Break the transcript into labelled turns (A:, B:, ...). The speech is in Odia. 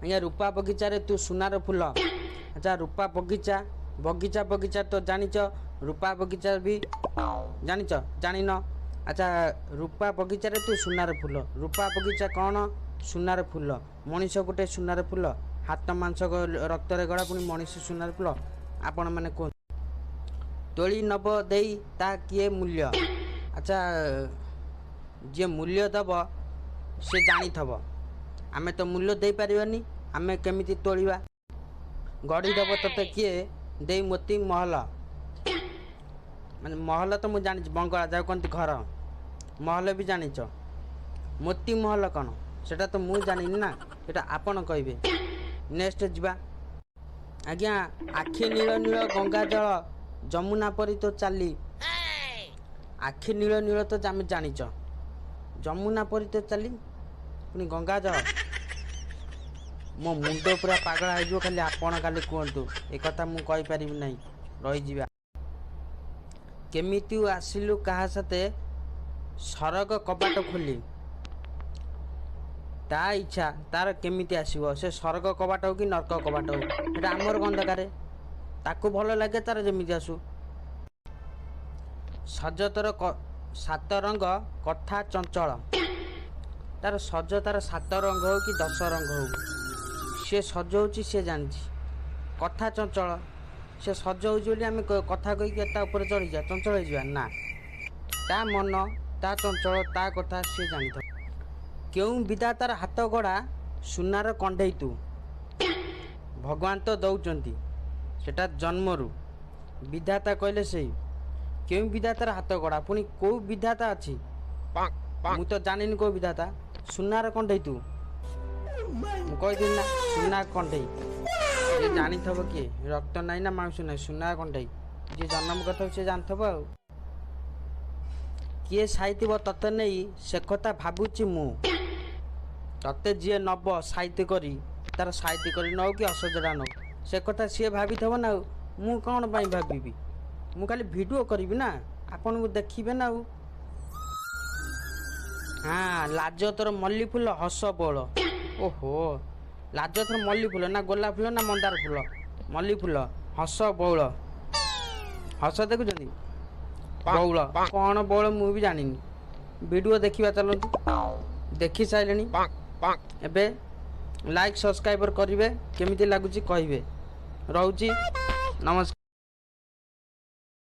A: ଆଜ୍ଞା, ରୂପା ବଗିଚାରେ ତୁ ସୁନାର ଫୁଲ। ଆଚ୍ଛା, ରୂପା ବଗିଚା, ବଗିଚା, ବଗିଚା ତ ଜାଣିଛ, ରୂପା ବଗିଚା ବି ଜାଣିଛ, ଜାଣିନ? ଆଚ୍ଛା, ରୂପା ବଗିଚାରେ ତୁ ସୁନାର ଫୁଲ। ରୂପା ବଗିଚା କ'ଣ? ସୁନାର ଫୁଲ। ମଣିଷ ଗୋଟେ ସୁନାର ଫୁଲ? ହାତ ମାଂସ ରକ୍ତରେ ଗଢ଼ା, ପୁଣି ମଣିଷ ସୁନାର ଫୁଲ? ଆପଣମାନେ କୁହନ୍ତୁ। ତୋଳି ନବ ଦେଇ ତା କିଏ ମୂଲ୍ୟ? ଆଚ୍ଛା, ଯିଏ ମୂଲ୍ୟ ଦେବ ସେ ଜାଣିଥବ। ଆମେ ତ ମୂଲ୍ୟ ଦେଇପାରିବାନି, ଆମେ କେମିତି ତୋଳିବା? ଗଢ଼ିଦେବ ତୋତେ କିଏ ଦେଇ ମୋତି ମହଲ? ମାନେ ମହଲ ତ ମୁଁ ଜାଣିଛି, ବଙ୍ଗଳା ଯାହାକୁ କହନ୍ତି, ଘର ମହଲ ବି ଜାଣିଛ। ମୋତି ମହଲ କ'ଣ ସେଟା ତ ମୁଁ ଜାଣିନି ନା, ସେଟା ଆପଣ କହିବେ। ନେକ୍ସଟ ଯିବା ଆଜ୍ଞା। ଆଖି ନୀଳ ନୀଳ ଗଙ୍ଗା ଜଳ, ଯମୁନା ପରି ତ ଚାଲି। ଆଖି ନୀଳ ନୀଳ ତ ଆମେ ଜାଣିଛ, ଯମୁନା ପରି ତ ଚାଲି, ପୁଣି ଗଙ୍ଗା ଜଳ। ମୋ ମୁଣ୍ଡ ପୁରା ପାଗଳା ହେଇଯିବ ଖାଲି। ଆପଣ ଖାଲି କୁହନ୍ତୁ, ଏ କଥା ମୁଁ କହିପାରିବି ନାହିଁ, ରହିଯିବା। କେମିତି ଆସିଲୁ କାହା ସାଥେ ସରଗ କବାଟ ଖୋଲି? ତା ଇଚ୍ଛା ତାର କେମିତି ଆସିବ ସେ, ସରଗ କବାଟ ହଉ କି ନର୍କ କବାଟ ହଉ, ସେଟା ଆମର କ'ଣ ଦରକାର? ତାକୁ ଭଲ ଲାଗେ ତାର ଯେମିତି ଆସୁ। ସଜ ତୋର ସାତ ରଙ୍ଗ, କଥା ଚଞ୍ଚଳ। ତାର ସଜ ତାର ସାତ ରଙ୍ଗ ହଉ କି 10 ରଙ୍ଗ ହଉ, ସିଏ ସଜ ହେଉଛି ସିଏ ଜାଣିଛି। କଥା ଚଞ୍ଚଳ, ସେ ସଜ ହେଉଛି ବୋଲି ଆମେ କଥା କହିକି ତା ଉପରେ ଚଢ଼ିଯିବା, ଚଞ୍ଚଳ ହେଇଯିବା ନା? ତା ମନ ତା ଚଞ୍ଚଳ, ତା କଥା ସିଏ ଜାଣିଥିବ। କେଉଁ ବିଧାତାର ହାତ ଗଢ଼ା ସୁନାର କଣ୍ଢେଇ ତୁ? ଭଗବାନ ତ ଦେଉଛନ୍ତି ସେଟା ଜନ୍ମରୁ, ବିଧାତା କହିଲେ ସେଇ କେଉଁ ବିଧାତାର ହାତ ଗଢ଼ା? ପୁଣି କେଉଁ ବିଧାତା ଅଛି ମୁଁ ତ ଜାଣିନି, କେଉଁ ବିଧାତା ସୁନାର କଣ୍ଢେଇ ତୁ। ମୁଁ କହିଥିଲି ନା, ସୁନା କଣ୍ଢେଇ ଯିଏ ଜାଣିଥିବ କିଏ, ରକ୍ତ ନାହିଁ ନା ମାଉଁସ ନାହିଁ, ସୁନା କଣ୍ଢେଇ ଯିଏ ଜନ୍ମ କରିଥିବ ସିଏ ଜାଣିଥିବ। ଆଉ କିଏ ସାଇଥିବ ତତେ ନେଇ, ସେ କଥା ଭାବୁଛି ମୁଁ। ତତେ ଯିଏ ନବ ସାଇତି କରି, ତାର ସାଇତି କରି ନଉ କି ଅସଜଡ଼ା ନଉ, ସେ କଥା ସିଏ ଭାବିଥିବ ନା ଆଉ ମୁଁ କ'ଣ ପାଇଁ ଭାବିବି? ମୁଁ ଖାଲି ଭିଡ଼ିଓ କରିବି ନା, ଆପଣଙ୍କୁ ଦେଖିବେ ନା ଆଉ। ହଁ, ଲାଜ ତୋର ମଲ୍ଲି ଫୁଲ, ହସ ବୋଳ। ଓହୋ, ଲାଜ ତୋର ମଲ୍ଲି ଫୁଲ ନା ଗୋଲାପ ଫୁଲ ନା ମନ୍ଦାର ଫୁଲ? ମଲ୍ଲି ଫୁଲ, ହସ ବଉଳ। ହସ ଦେଖୁଛନ୍ତି, ବଉଳ କ'ଣ ବଉଳ ମୁଁ ବି ଜାଣିନି। ଭିଡ଼ିଓ ଦେଖିବା ଚାଲନ୍ତୁ। ଦେଖି ସାରିଲେଣି, ଏବେ ଲାଇକ୍ ସବସ୍କ୍ରାଇବର କରିବେ, କେମିତି ଲାଗୁଛି କହିବେ। ରହୁଛି, ନମସ୍କାର।